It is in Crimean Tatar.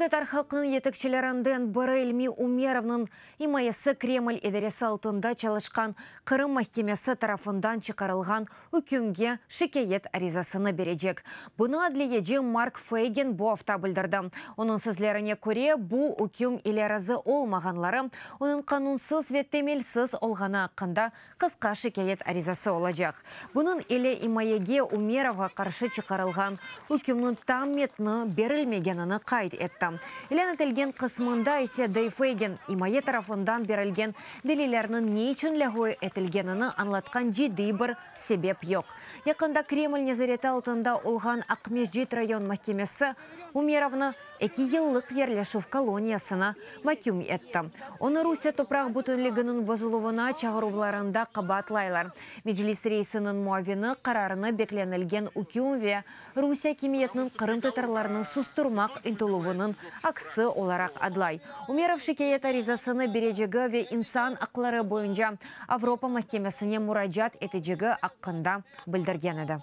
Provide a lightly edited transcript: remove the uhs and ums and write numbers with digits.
Qırımtatar halqınıñ yetekçilerinden biri İlmi Umerovnıñ imayesi Kreml idaresi altında çalışqan Qırım mahkemesi tarafından çıqarılğan ükümge şikâyet arizasını berecek. Bunı adliyeci Mark Feygin bu afta bildirdi. Onıñ sözlerine köre, bu üküm ile razı olmağanları, onıñ qanunsız ve temelsiz olğanı aqqında qısqa şikâyet arizası olacaq. Bunıñ ile imayege Umerovğa qarşı çıqarılğan ükümniñ tam metni berilmegenini qayd etti. İlân etilgen qısmında ise dey Feygin, imaye tarafından berilgen delillerniñ ne içün lâğu etilgenini añlatqan ciddiy bir sebep yoq. Yaqında Kreml nezareti altında olğan Aqmescit rayon mahkemesi Umerovnı eki yıllıq yerleşüv koloniyasına maküm etti. Onı Rusiye topraq bütünliginiñ bozuluvına çağıruvlarında qabaatlaylar. Meclis reisiniñ muavini qararnı beklenilgen üküm ve Rusiye akimiyetiniñ qırımtatarlarnı susturmaq ıntıluvınıñ aksi olaraq adlay. Umerov şikâyet arizasını berecegi ve İnsan aqları boyunca Avropa mahkemesine muracaat etecegi aqqında bildirgen edi.